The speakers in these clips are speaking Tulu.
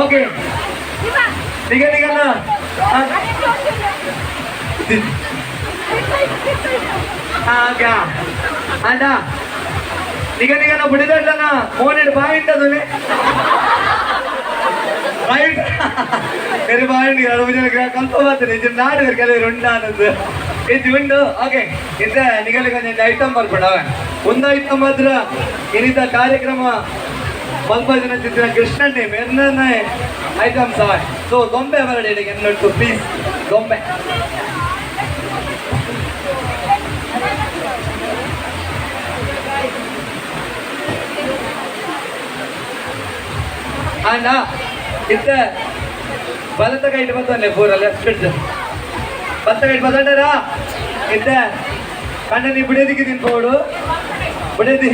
ಓಕೆ, ನಿಗ ನಿಗನ. ಓಕೆ, ಅಂಡ ನಿಗ ನಿಗನ ಬುಡಿದಡ್ಲನ ಮೋನೆಡ್ ಬಾಯಿಂಟ್ ಅದುಲೆ ಬಾಯಿಂಟ್ ಬೇರೆ ಬಾಯಿಂಟ್ ಅರವತ್ತು ಜನ ಕಲ್ಪ ಬರ್ತಾರೆ. ಇದು ನಾಡು ಕೆಲವರು ಉಂಡ ಅನ್ನೋದು ಇದು ಉಂಡು. ಓಕೆ, ಇದ್ದ ನಿಗಲಿಗೆ ಒಂದೊಂದು ಐಟಮ್ ಬರ್ಬೇಡ. ಒಂದು ಐಟಮ್ ಮಾತ್ರ ಇನ್ನಿತ ಕಾರ್ಯಕ್ರಮ ಮಲ್ಪ ಜನ ಚಿತ್ರ ಕೃಷ್ಣಣ್ಣೆ ಮೆರ್ನೇ ಐಟಮ್ ಸಹ. ಸೊ ಗೊಂಬೆ ಬರಡಿ ಎನ್ನೊಟ್ಟು ಪ್ಲೀಸ್ ಗೊಂಬೆ. ಅಣ್ಣ, ಇತ್ತ ಬಲತ ಕೈಟ್ ಬತ್ತಲ್ಲ ಪೂರ ಲೆಫ್ಟ್ ಬತ್ತ ಕೈಟ್ ಬತ್ತಂಡರಾ. ಇತ್ತ ಕಣ್ಣನಿ ಬಿಡದಿಗೆ ತಿನ್ಬೋಡು, ಬಿಡದಿ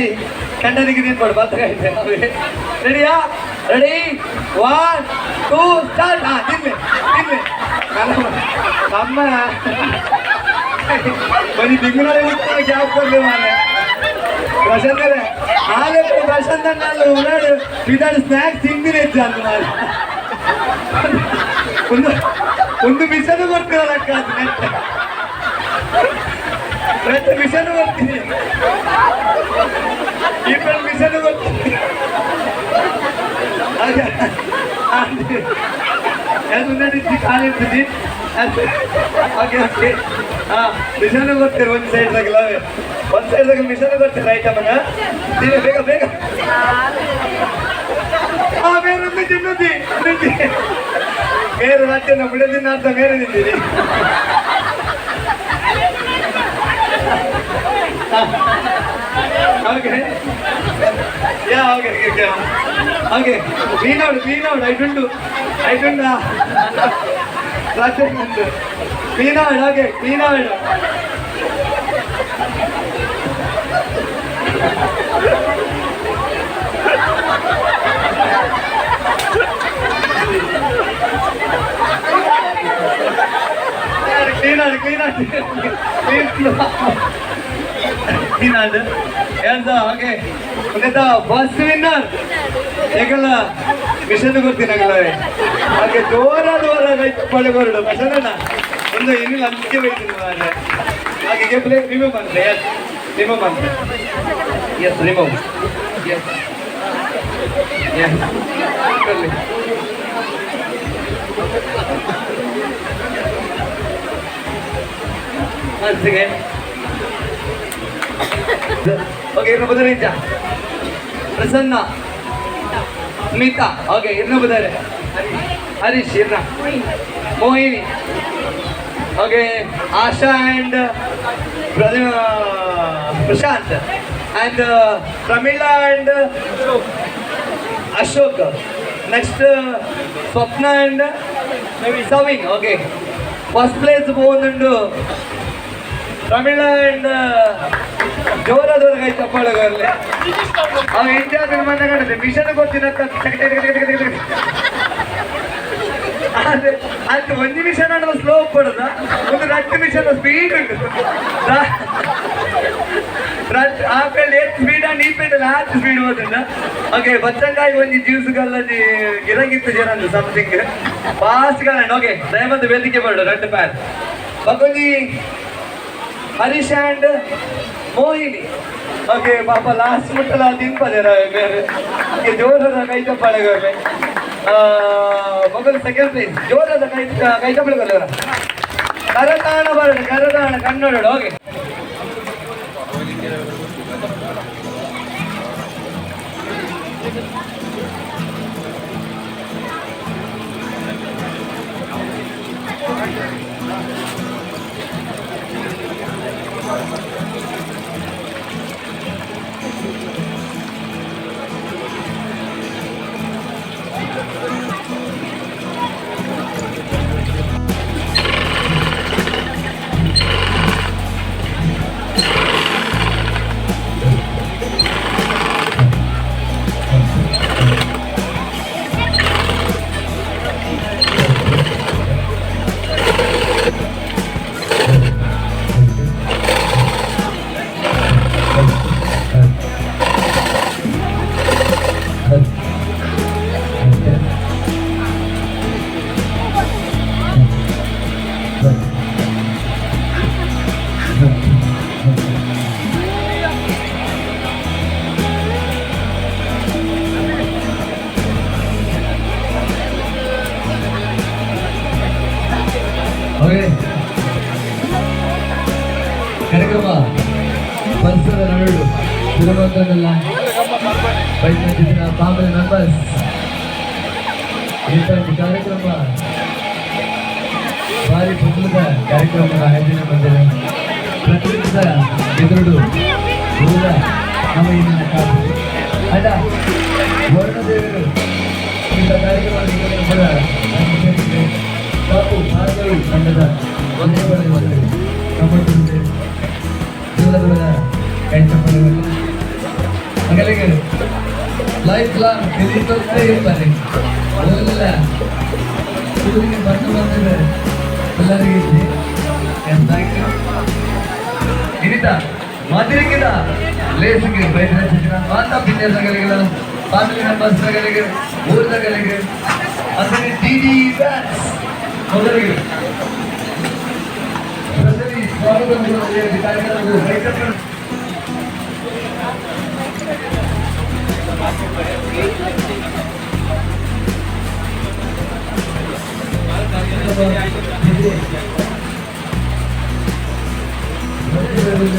ಕಂಡನಿಗೆ ತಿನ್ಬೋಡು. ಬತ್ತ ಕೈಟ್ ರೆಡಿಯಾ? Ready, one two start. ಹಾ, ತಿನ್ಲೆ ತಿನ್ಲೆ. ನಮ್ಮ ಬರೀ ತಿಂಗಳ ಗ್ಯಾಪ್ ಕೊಡ್ಲಿ ಮಾರೆ. ಪ್ರಶಾಂತ್ ಆಲೆ, ಪ್ರಶಾಂತ್ ಅಣ್ಣ ಉನ್ನಾಡು ಇದಾಡು ಸ್ನಾಕ್ಸ್ ತಿಂದಿನ ಹೆಚ್ಚು ಅಂತ ಮಾರೆ. ಒಂದು ಒಂದು ಮಿಷನ್ ಬರ್ತೀರಲ್ಲ ಅಕ್ಕ, ಅದು ನೆಟ್ಟ ನೆಟ್ಟ ಮಿಷನ್ ಬರ್ತೀನಿ, ಈ ಮಿಷನ್ ಬರ್ತೀನಿ. ಹಾಗೆ ಅದು ಕಾಲಿಡ್ತೀನಿ. ಓಕೆ ಓಕೆ, ಹಾ, ಮಿಷನ್ ಕೊಡ್ತೀರಿ. ಒಂದು ಸೈಡ್ ದಾಗಲ್ಲ, ಒಂದು ಸೈಡ್ ದಾಗ ಮಿಷನ್ ಕೊಡ್ತೀರಿ. ಐಟಮ್ ನೀವೇ ಬೇಗ ಬೇಗ. ಆ ಬೇರೆ ಒಂದು ತಿನ್ನುತ್ತಿ ಬೇರೆ ರಾಜ್ಯ ಬಿಡದಿನ ಅಂತ ಬೇರೆ ತಿಂತೀರಿ. Okay, yeah, okay okay okay. Clean out, clean out. ಐಟುಂಡು ಐಟುಂಡ ರಾಜ್ಯ clean out. Okay, clean out. Clean out, clean out, clean out. ಎಂತ? ಓಕೆ, ಫಸ್ಟ್ ವಿನ್ನರ್ ಏಕಲ್ಲ ಮಿಷನ್ ಕೊಡ್ತೀನಿ ಅಗಲ. ಓಕೆ, ಜೋರಾದ ಹೊರ ಕೈ ಚಪ್ಪಾಳೆ ಬರಡು. ಪ್ರಶಾಂತಣ್ಣ, ಒಂದು ಇನ್ನೂ ಅಂಚಿಕೆ ಬೈತೀನಿ ಮಾರ್ರೆ. ಹಾಗೆ ಗೆಪ್ಲೆ ರಿಮೂವ್ ಮಾಡ್ತೆ. ಎಸ್, ರಿಮೂವ್ ಮಾಡ್ತೆ. Yes, remove. ಎಸ್ ಎಸ್, ಕೊಡ್ಲಿ. Sige. Okay, ಇರ್ನ ಬದಲಿಂಚ ಪ್ರಸನ್ನ, ಸ್ಮಿತಾ. ಓಕೆ, ಇರ್ನ ಬದಾರೆ ಹರೀಶ್, ಇರ್ನ Mohini. Okay, Asha and Prashant and Pramila and Ashok. Next Swapna and Savin. Okay, first place ಪೋವೊಂದುಂಡು ಪ್ರಮೀಳಾ and ಜೋರಾದವ್ರ ಕೈ ಚಪ್ಪಾಳೆ ಬರಲಿ. ಅವ ಎಂಜಾಯ್ ಮಂದ ಕಾಣುತ್ತೆ. ಮಿಷನ್ ಕೊಡ್ತೀನಿ ಅಂತ. ಅದೇ ಅದು ಒಂದು ಮಿಷನ್ ಅನ್ನೋ ಸ್ಲೋ ಪಡದ, ಒಂದು ರಟ್ಟು ಮಿಷನ್ ಸ್ಪೀಡ್ ಉಂಟು. ರಟ್ ಆ ಪೇಲ್ ಏತ್ ಸ್ಪೀಡ್ ಅಂಡ್ ಈ ಪೇಲ್ ಆತ್ ಸ್ಪೀಡ್ ಹೋದನ್ನ. ಓಕೆ, ಬಚ್ಚಂಗಾಯಿ ಒಂಜಿ ಜ್ಯೂಸ್ ಗಲ್ಲದಿ ಗಿರಂಗಿತ್ತು ಜನ ಸಮಥಿಂಗ್ ಫಾಸ್ಟ್ ಕಾರಣ. ಓಕೆ, ದಯಮಂದು ವೇದಿಕೆ ಬರಡು ರಟ್ಟು ಪ್ಯಾನ್ ಬಕೊಂಜಿ ಹರೀಶ್ ಅಂಡ್ ಮೋಹಿನಿ. ಓಕೆ, ಪಾಪ ಲಾಸ್ಟ್ ಮುಟ್ಟಲ ತಿನ್ಪದೇರ ಬೇರೆ. ಓಕೆ, ಜೋರದ ಕೈ ಚಪ್ಪಾಳೆ ಬರ್ಲೆ. ಮೊದಲು ಸೆಕೆಂಡ್ ಪ್ಲೇಸ್, ಜೋರದ ಕೈ ಕೈ ಚಪ್ಪಾಳೆ ಬರ್ಲೆ. ಕರತಾಣ ಬರಡು, ಕರತಾಣ ಕನ್ನಡ. ಓಕೆ. ಓಕೆ ಕಾರ್ಯಕ್ರಮ ಪರಿಸರ ನಡುಡು ತಿರುಮಂತನೆಲ್ಲ ಬೈಕ್ ಫ್ಯಾಮಿಲಿ ಮೆಂಬರ್ಸ್ ಇಂಥ ಕಾರ್ಯಕ್ರಮ ಭಾರಿ ಪುಸ್ತಕ ಕಾರ್ಯಕ್ರಮದ ಆಯೋಜನೆ ಬಂದಿದೆ. ಪ್ರತಿನಿತ್ಯ ಎದುರುಡು ಊರ ನಮ್ಮ ಇನ್ನಿನ ಕಾಪು ಅಡ ವರುಣದೇವರು ಇಂಥ ಕಾರ್ಯಕ್ರಮ ಕೂಡ ಕಾಪು ಭಾರ್ಗವಿ ತಂಡದ ಒಂದೇ ಕಮ್ಮಟ್ಟಿದೆ. ದೂರ ದೂರ ಕೈ ಚಪ್ಪಲಿಗಳು ಮಗಳಿಗೆ ಲೈಫ್ ಲಾಂಗ್ ಕಲಿತಂತೆ ಇರ್ತಾರೆ. ಮೊದಲೆಲ್ಲ ಊರಿಗೆ ಬಂದು ಬಂದಿದೆ ಎಲ್ಲರಿಗೂ. Thank you. ಇನಿತ ಮದಿರಿಗಿದ ಲೇಸಿಗೆ ಬೈದಿನ ಮಾತಾ ಪಿನ್ಯಸಗಳಿಗೆ, ಫ್ಯಾಮಿಲಿ ಮೆಂಬರ್ಸ್ಗಳಿಗೆ, ಊರ್ದಗಳಿಗೆ, ಅಂದರೆ ಡಿ ಡಿ ಬ್ಯಾನ್ಸ್ ಮೊದಲಿಗೆ ಸ್ಪೆಷಲಿ ಸ್ವಾಗತ ಕಾರ್ಯಕ್ರಮದ ರೈತರ.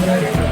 ಕಾರ್ಯಕ್ರಮ.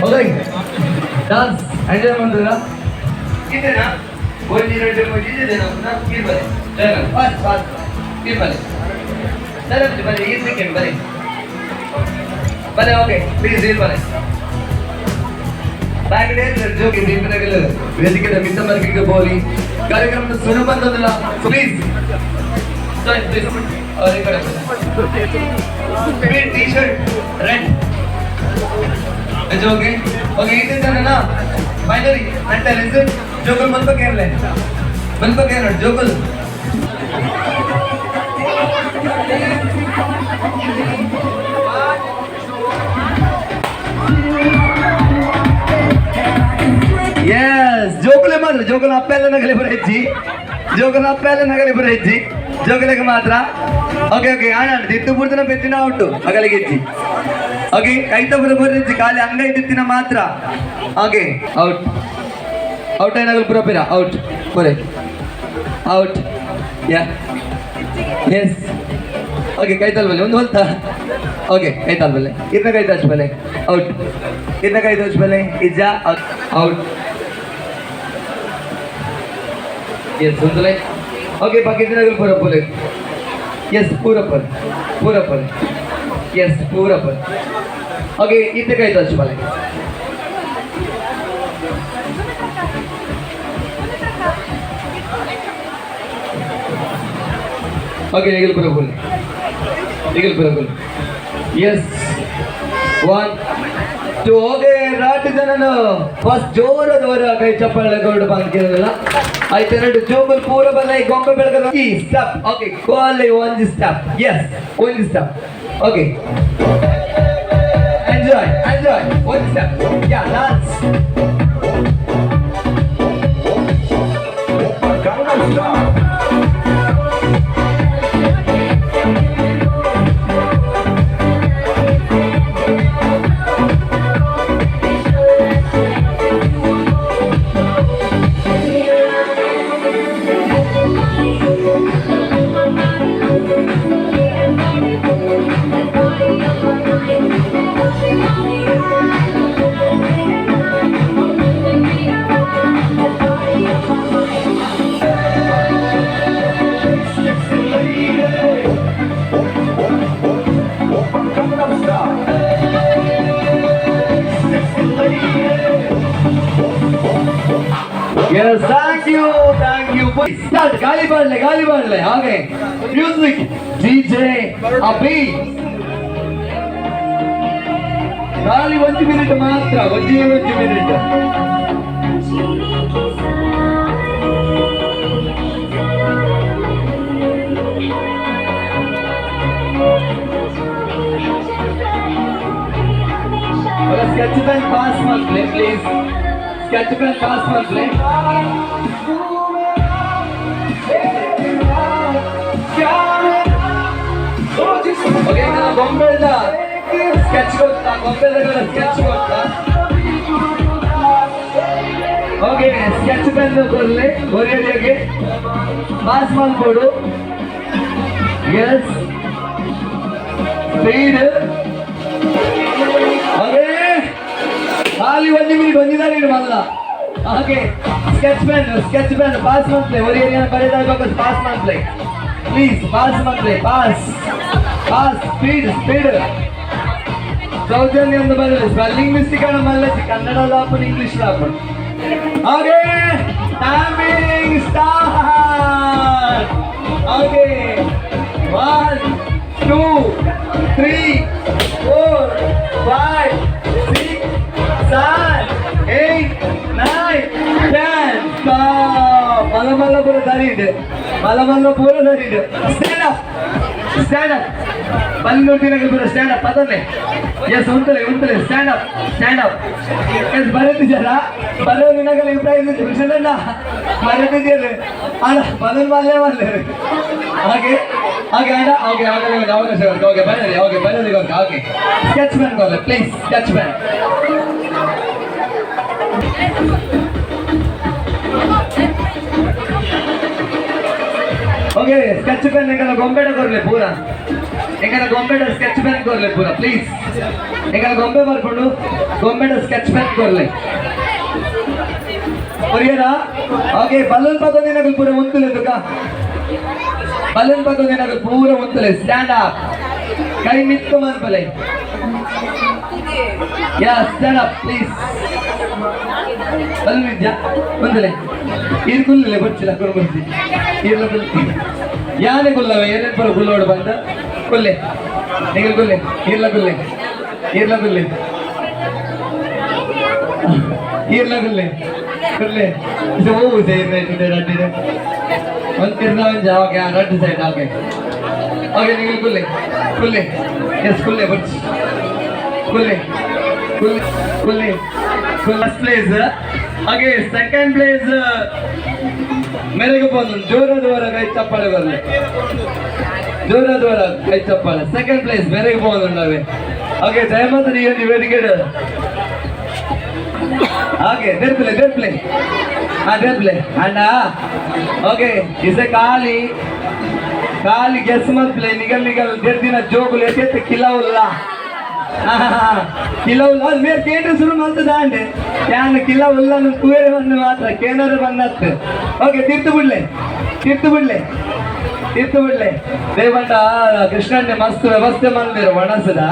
ಓಕೆ, ಡಾನ್ಸ್ ಎಂಜಾಯ್ ಮಾಡ್ತೀರಾ? ಇದೇನಾ? ಒಂಜಿ ಎರಡು ಮೂಜಿ ಇದೇನಾ? ನಾಲ್ಕು ಬೀರ್ ಬಲೆ ಫಾಸ್ಟ್ ಫಾಸ್ಟ್ ಬೀರ್ ಬಲೆ ಸರ್ ಬಲೆ ಈ ಸೆಕೆಂಡ್ ಬಲೆ. ಬಲೆ ಓಕೆ ಪ್ಲೀಸ್ ಇರ್ ಬಲೆ ಬ್ಯಾಗ್ ಜೋಗಿ ದೀಪನಗಲ್ ವೇದಿಕೆದ ಮಿತ್ತ ಬೋಲಿ ಕಾರ್ಯಕ್ರಮದ ಸುರು ಬಂದದಲ್ಲ ಪ್ಲೀಸ್ ಪ್ಲೀಸ್ ಈ T shirt red okay okay ಇದ್ದಾನಲ್ಲ ಫೈನಲಿ ಅಂತ ಲಿಸನ್ ಜೋಗುಲ್ ಮಲ್ಪ ಕೇರಳೆ ಮಲ್ಪ ಕೇರಳ ಜೋಗುಲ್. ಎಸ್ ಜೋಗುಲೆ ಮಾತ್ರ ಜೋಗುಲ ಅಪ್ಪೆಲ್ಲ ನಗಲೆ ಬರಜ್ಜಿ ಜೋಗುಲ ಅಪ್ಪೆಲ್ಲ ನಗಲೆ ಬರಜ್ಜಿ ಜೋಗುಲೆಗೆ ಮಾತ್ರ. ಓಕೆ ಓಕೆ ಆಣ ದಿತ್ತು ಪೂರ್ತಿನ ಪೆತ್ತಿನ ಔಟು ಅಗಲಿಗೆ ಹೆಜ್ಜಿ. ಓಕೆ ಕೈತ ಬರ ಬರಜ್ಜಿ ಖಾಲಿ ಅಂಗೈ ದಿತ್ತಿನ ಮಾತ್ರ. ಓಕೆ ಔಟ್ ಔಟ್ అయినಗಲು ಪೂರ ಪಿರ out ಪೂರೆ out yeah yes. Okay Kaithal ಬಲೆ ಒಂದು ಹೊಲ್ತಾ. ಓಕೆ ಕೈತಾಲ್ ಬಲೆ ಇದ್ನ ಕೈ ತೋಚ್ ಬಲೆ ಔಟ್ ಇದ್ನ ಕೈ ತೋಚ್ ಬಲೆ ಇಜ್ಜಾ ಔಟ್ ಔಟ್. ಎಸ್ ಒಂದಲೇ. ಓಕೆ ಬಾಕಿ ದಿನಗಳು ಪೂರ ಪೂರೆ ಎಸ್ ಪೂರ ಪರ್ ಪೂರ ಪರ್ ಎಸ್ ಪೂರ ಪರ್. ಓಕೆ ಇದ್ನ ಕೈ ತೋಚ್ ಬಲೆ. ಓಕೆ ಈಗಲ್ ಪೂರ ಪೂರೆ ಈಗಲ್ ಪೂರ ಪೂರೆ ಎಸ್ 1 2. ಓಕೆ ರಾಟಿ ಜನನು ಫಸ್ಟ್ ಜೋರದ ಕೈ ಚಪ್ಪಾಳೆ ಕೊರಡು ಬಂದಿರಲ್ಲ ಆಯ್ತು ಎರಡು ಜೋಗುಲ್ ಪೂರ ಬಲ್ಲ ಗೊಂಬೆ ಬೆಳಗದ ಈ ಸ್ಟೆಪ್. ಓಕೆ ಕೋಲಿ ಒಂದು ಸ್ಟೆಪ್ ಎಸ್ ಒಂದು ಸ್ಟೆಪ್. ಓಕೆ ಎಂಜಾಯ್ ಎಂಜಾಯ್ ಒಂದು ಸ್ಟೆಪ್ ಯಾ dance. Yes, thank you, thank you. Start, ಗಾಲಿ ಬಾಡ್ಲೆ ಗಾಲಿ ಬಾಡ್ಲೆ. ಹಾಗೆ ಮ್ಯೂಸಿಕ್ ಡಿಜೆ ಅಭಿ ಖಾಲಿ 1 ಮಿನಿಟ್ ಮಾತ್ರ, ಒಂದೇ 1 ಮಿನಿಟ್. ಸ್ಕೆಚ್ ಪೆನ್ ಪಾಸ್ ಮಾಡ್ಲೆ ಪ್ಲೀಸ್, ಸ್ಕೆಚ್ ಪೆನ್ ಪಾಸ್ ಮಾಡ್ಲೆ. ಓಕೆ ನಾನು ಗೊಂಬೆಲ್ದ ಸ್ಕೆಚ್ ಗೊತ್ತಾ, ಗೊಂಬೆಲ್ದ ಸ್ಕೆಚ್ ಗೊತ್ತಾ? ಓಕೆ ಸ್ಕೆಚ್ ಪೆನ್ ಕೊರ್ಲೆ ಕೊರಿಯರಿಗೆ ಪಾಸ್ ಮಾಡ್ಕೊಡು. Yes speed. ಓಕೆ ಖಾಲಿ 1 ಮಿನಿಟ್ ಒಂದಿದ್ದಾರೆ ಮಲ್ಲ. Okay sketch pen sketch pen pass ಮಾಡ್ಲೆ ಒರಿಯರಿಯ ಬರೆದಾಗ ಪಾಸ್ ಮಾಡ್ಲೆ ಪ್ಲೀಸ್, ಪಾಸ್ ಮಾಡ್ಲೆ ಪಾಸ್ ಪಾಸ್ ಸ್ಪೀಡ್ ಸ್ಪೀಡ್. ಸೌಜನ್ಯ ಅಂತ ಬರಲಿ ಸ್ಪೆಲ್ಲಿಂಗ್ ಮಿಸ್ಟೇಕ್ ಅನ್ನ ಮಲ್ಲಚ್ಚಿ ಕನ್ನಡ ಲಾಪನ್ ಇಂಗ್ಲಿಷ್ ಲಾಪನ್. Okay timing start. Okay 1 2 3 4 5 6 7 8 9 10. Stop. ಮಲ್ಲ ಮಲ್ಲ ಪೂರ ದಾರಿ ಮಲ್ಲ ಮಲ್ಲ ಪೂರ ದಾರಿ. ಸ್ಟ್ಯಾಂಡ್ ಅಪ್ ಸ್ಟ್ಯಾಂಡ್ ಅಪ್ ಬಲ್ಲಿ ಪೂರ ಸ್ಟ್ಯಾಂಡ್ ಅಪ್ ಅದನ್ನೇ. ಎಸ್ ಉಂಟಲೆ ಉಂಟಲೆ stand up stand up. Yes ಬರತ್ತಿದ್ದಾರ ಬರೋ ನಿನಗಲ್ಲ ಪ್ರೈಸ್ ಕೃಷ್ಣಣ್ಣ ಬರತ್ತಿದ್ದೀರಿ ಅಲ್ಲ ಬದಲ್ ಮಲ್ಲೆ ಮಲ್ಲೆ. ಹಾಗೆ ಹಾಗೆ ಅಣ್ಣ ಓಕೆ ಆಗಲೇ ಒಂದು ಅವಕಾಶ ಕೊಡ್ತು. ಓಕೆ ಬನ್ನಿ ಓಕೆ ಬನ್ನಿ ಓಕೆ ಓಕೆ ಸ್ಕೆಚ್ ಪೆನ್ ಕೊಡ್ಲೆ please sketch pen. Okay sketch pen ಎಂಗಲ ಗೊಂಬೆಡ ಕೊರ್ಲೆ ಪೂರ, ಎಂಗಲ ಗೊಂಬೆಡ ಸ್ಕೆಚ್ ಪೆನ್ ಕೊರ್ಲೆ ಪೂರ ಪ್ಲೀಸ್. ಎಂಗಲ ಗೊಂಬೆ ಬರ್ಕೊಂಡು ಗೊಂಬೆಡ ಸ್ಕೆಚ್ ಪೆನ್ ಕೊರ್ಲೆ ಕೊರಿಯರಾ. ಓಕೆ ಬಲ್ಲನ್ ಪತ್ತೊಂದಿನಗಲ್ ಪೂರ ಉಂತುಲೆ ತುಕ, ಬಲ್ಲನ್ ಪತ್ತೊಂದಿನಗಲ್ ಪೂರ ಉಂತುಲೆ. Stand up. ಕೈ ಮಿತ್ತು ಮನ್ಪಲೆ. Yeah, stand up please. ಬಲ್ವಿದ್ಯಾ ಬಂದಲೆ ಈರ್ ಕುಲ್ಲಲೆ ಬಚ್ಚಿಲ್ಲ ಕುರುಬರ್ಜಿ ಈರ್ಲ ಕುಲ್ಲಿ ಯಾನೆ ಕುಲ್ಲವೆ ಏನೇನು ಬರೋ ಕುಲ್ಲೋಡು ಬಂದ ಕುಲ್ಲೆ ನಿಗಲ್ ಕುಲ್ಲೆ ಈರ್ಲ ಕುಲ್ಲೆ ಈರ್ಲ ಕುಲ್ಲೆ ಈರ್ಲ ಕುಲ್ಲೆ ಕುಲ್ಲೆ ಇದು ಹೂವು ಸೇರಿದೆ ರಡ್ಡಿದೆ ಒಂದು ತಿರ್ನ ಒಂಜಿ. ಓಕೆ, ರಡ್ಡು ಸೈಡ್. ಓಕೆ ಓಕೆ, ನಿಗಲ್ ಕುಲ್ಲೆ ಕುಲ್ಲೆ. ಎಸ್, ಕುಲ್ಲೆ ಬಚ್ಚಿ ಕುಲ್ಲೆ ಕುಲ್ಲೆ ಕುಲ್ಲೆ. First place. ಹಾಗೆ ಸೆಕೆಂಡ್ ಪ್ಲೇಸ್ ಮೇರೆಗೆ ಬಂದು ಜೋರಾದ ವರ ಕೈ ಚಪ್ಪಾಳೆ ಬರಲಿ, ಜೋರಾದ ವರ ಕೈ ಚಪ್ಪಾಳೆ. ಸೆಕೆಂಡ್ ಪ್ಲೇಸ್ ಮೇರೆಗೆ ಬಂದು. ಹಾಗೆ ದಯಮಾಡಿ ನೀವು ವೇದಿಕೆ ಹಾಗೆ ದೇರ್ಪ್ಲೆ ದೇರ್ಪ್ಲೆ. ಹಾ, ದೇರ್ಪ್ಲೆ ಅಣ್ಣ. ಓಕೆ, ಇಸೆ ಖಾಲಿ ಖಾಲಿ ಗೆಸ್ ಮಲ್ಪ್ಲೆ. ನಿಗಲ್ ನಿಗಲ್ ದೇರ್ದಿನ ಜೋಗುಲು ಎತ್ತೆತ್ತು ಕಿಲವುಲ್ಲ ಕಿಲವುಲ್ಲ. ಅದು ಮೇರೆ ಕೇಂದ್ರ ಶುರು ಮಲ್ತದ ಅಂಡೆ ಯಾನ್ ಕಿಲವುಲ್ಲ ಕುವೇರೆ ಬಂದು ಮಾತ್ರ ಕೇಂದ್ರ ಬಂದತ್ತು. ಓಕೆ, ತೀರ್ತು ಬಿಡ್ಲೆ ತೀರ್ತು ಬಿಡ್ಲೆ ತೀರ್ತು ಬಿಡ್ಲೆ. ದೇವಂಡ ಕೃಷ್ಣಣ್ಣೆ ಮಸ್ತ್ ವ್ಯವಸ್ಥೆ ಮಲ್ದಿರು ಒಣಸದ.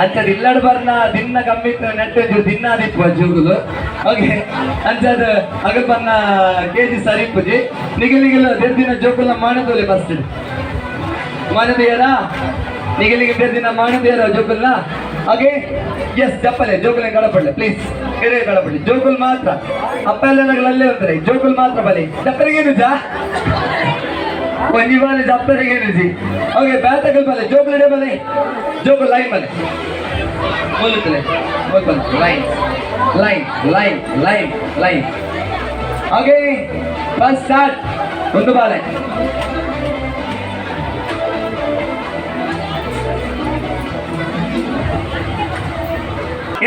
ಅಂಚದ ಇಲ್ಲಡ್ ಬರ್ನ ದಿನ್ನ ಕಮ್ಮಿ ನೆಟ್ ದಿನ್ನ ದಿಪ್ಪ ಜೋಗುಲು. ಓಕೆ, ಅಂಚದ ಅಗಲ್ ಬನ್ನ ಕೆಜಿ ಸರಿಪುಜಿ. ನಿಗಲ್ ನಿಗಲ್ ದಿನ ಜೋಕುಲ ಮಾಡದೋಲೆ ಮಸ್ತ್ ಮಾಡದಿಯಾರ. ನಿಗಲಿಗೆ ದಿನ ಮಾಡದಿಯಾರ ಜೋಕುಲ್ನ. ಓಕೆ, ಎಸ್, ಚಪ್ಪಲೆ ಜೋಕುಲೆ ಕಡಪಡ್ಲೆ ಪ್ಲೀಸ್. ಎಡೆ ಕಡಪಡ್ಲಿ ಜೋಕುಲ್ ಮಾತ್ರ. ಅಪ್ಪ ಎಲ್ಲ ಅಲ್ಲೇ ಹೋಗ್ತಾರೆ, ಜೋಕುಲ್ ಮಾತ್ರ ಬಲಿ. ಚಪ್ಪಲಿಗೇನು ಜಾ ಒಂಜಿ ಬಾಲೆ ಜಪ್ಪರಿಗೆ ಜಿ. ಓಕೆ, ಬ್ಯಾತಕಲ್ ಬಲೆ ಜೋಕುಲ್ ಇಡೆ ಬಲೆ ಜೋಕುಲ್ ಲೈನ್ ಬಲೆ ಮೂಲುತ್ತಲೆ ಬಲೆ line line line line line. Okay, first start. ಒಂದು ಬಾಲೆ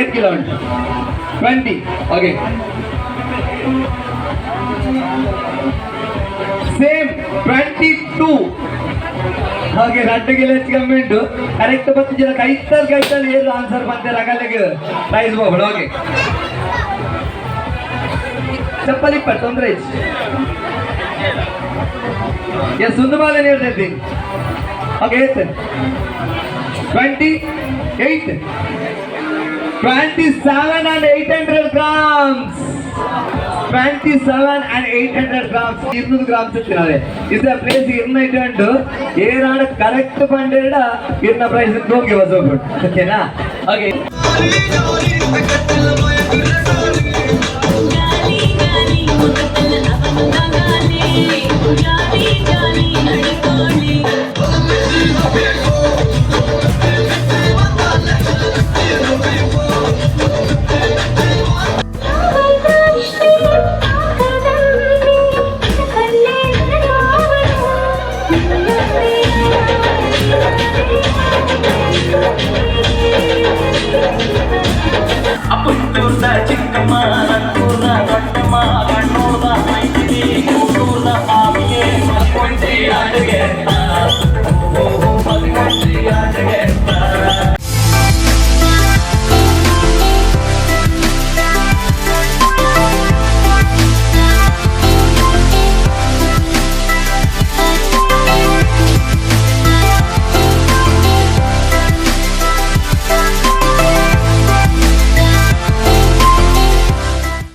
8 kilo ಉಂಟು? 20. Okay, same 22. ಹಾಗೆ ರಡ್ಡು ಕಿಲೋ ಹೆಚ್ಚು ಕಮ್ಮಿ ಉಂಟು. ಕರೆಕ್ಟ್ ಬತ್ತು ಜನ ಕೈತಲ್ ಕೈತಲ್ ಏನು ಆನ್ಸರ್ ಬಂತೆ ರಗಲೆಗೆ ಪ್ರೈಸ್ ಹೋಗ್ಬೇಡ. ಓಕೆ, ಚಪ್ಪಲಿ ಇಪ್ಪ ತೊಂದರೆ ಹೆಚ್ಚು. ಎಸ್, ಒಂದು ಬಾಲೆ ಹೇಳ್ತೈತಿ. ಓಕೆ, ಏತ್? 28, 27 and 800 grams. 27 and 800 grams. 200 grams ಇತ್ತಿನಾರೆ is place ಇರ್ನ ಉಂಟು. ಏನಾಡ ಕರೆಕ್ಟ್ ಪಂಡೆರಡ ಇರ್ನ ಪ್ರೈಸ್ ಹೋಗಿ ಹೊಸ. ಓಕೆನಾ? ಓಕೆ. ಗಾಲಿ ಗಾಲಿ ಮುಖತನ ಅವನ ಗಾಲಿ ಗಾಲಿ ಗಾಲಿ ನಡ್ಕೊಳ್ಳಿ. ಅಪ್ಪುತ್ತೂರ್ದ ಚಿಕ್ಕಮ್ಮ.